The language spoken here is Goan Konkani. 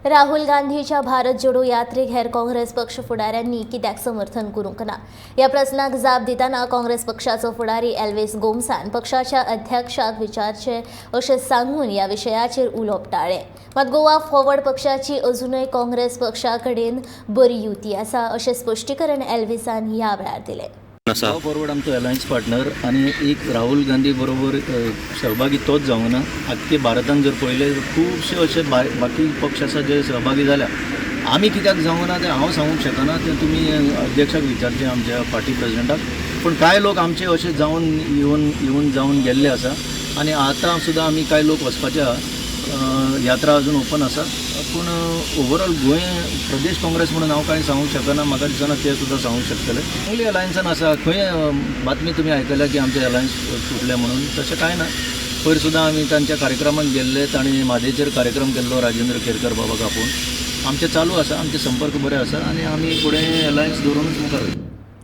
राहुल गांधीच्या भारत जोडो यात्रेक हेर काँग्रेस पक्ष फुडाऱ्यांनी कित्याक समर्थन करूंक ना ह्या प्रस्नाक जाप दितना काँग्रेस पक्षाचो फुडारी एल्विस गोम्सान पक्षाच्या अध्यक्षाक विचारचे अशें सांगून ह्या विशयाचेर उलोवप टाळ्ळें. मात गोवा फॉरवर्ड पक्षाची अजुनय काँग्रेस पक्षा कडेन बरी युती आसा अशें स्पश्टीकरण एल्विसान ह्या वेळार दिलें. आसा. गोवा फॉरवर्ड आमचो अलायन्स पार्टनर आनी एक राहुल गांधी बरोबर सहभागी तोच जावंक ना. आख्खे भारतान जर पळयलें, खुबशे अशे बाकी पक्ष आसा जे सहभागी जाल्या. आमी कित्याक जावंक ना तें हांव सांगूंक शकना, तें तुमी अध्यक्षाक विचारचें, आमच्या पार्टी प्रेजिडेंटाक. पूण कांय लोक आमचे अशे जावन येवन येवन जावन गेल्ले आसा आनी आतां सुद्दां आमी कांय लोक वचपाचे आहा. यात्रा अजून ओपन आसा, पूण ओवरऑल गोंय प्रदेश काँग्रेस म्हणून हांव कांय सांगूंक शकना. म्हाका दिसना ते सुद्दां सांगूंक शकतले. चांगली अलायन्सान आसा. खंय बातमी तुमी आयकल्या की आमचे अलायन्स तुटले म्हणून? तशें कांय ना. पयर सुद्दां आमी तांच्या कार्यक्रमाक गेल्ले. तांणी म्हादेचेर कार्यक्रम केल्लो राजेंद्र केरकर बाबाक आपोवन. आमचें चालू आसा, आमचे संपर्क बरे आसा आनी आमी फुडें अलायन्स दवरुनूच मुखार वयतले.